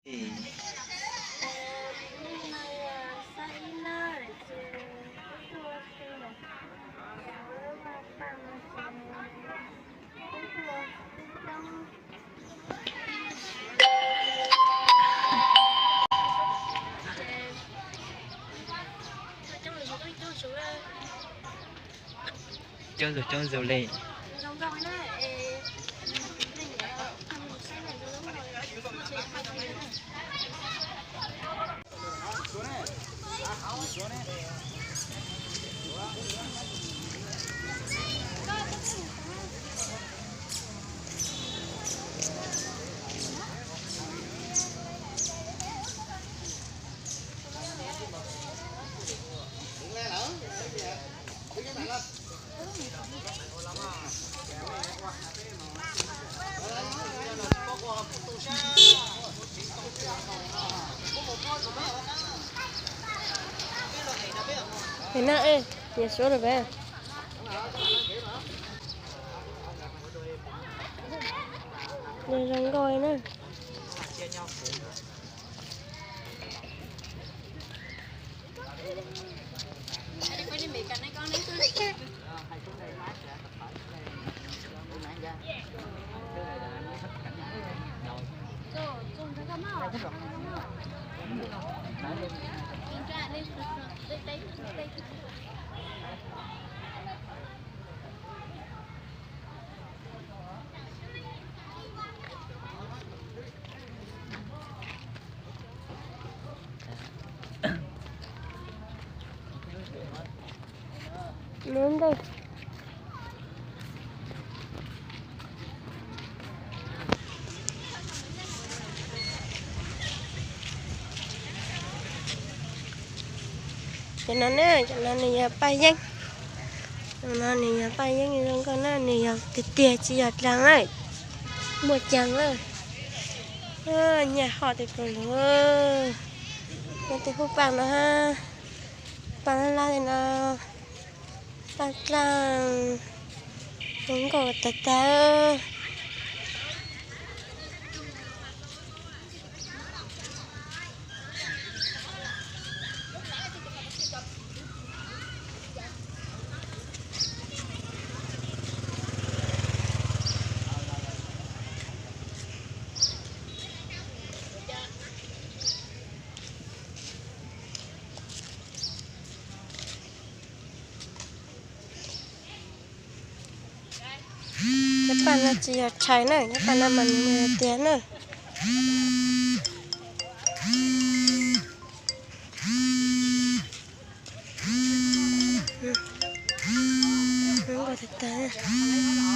Coob zus coob zus li. Nyob zoo nkauj na. Cov no na, cov no nws yog paj yeeb. Cov no nws yog paj yeeb zoo nkauj na, nws yog tiag tiag tsis yog dlaag na, muaj caag na. Nyaj hom tes puas lug, no tes hub paj no, paj laj laj li no, paj dlaab, zoo nkauj tag tag. Cov paj no tsis yog tshais na, cov paj no mas nws tiag na. Zoo nkauj tag tag.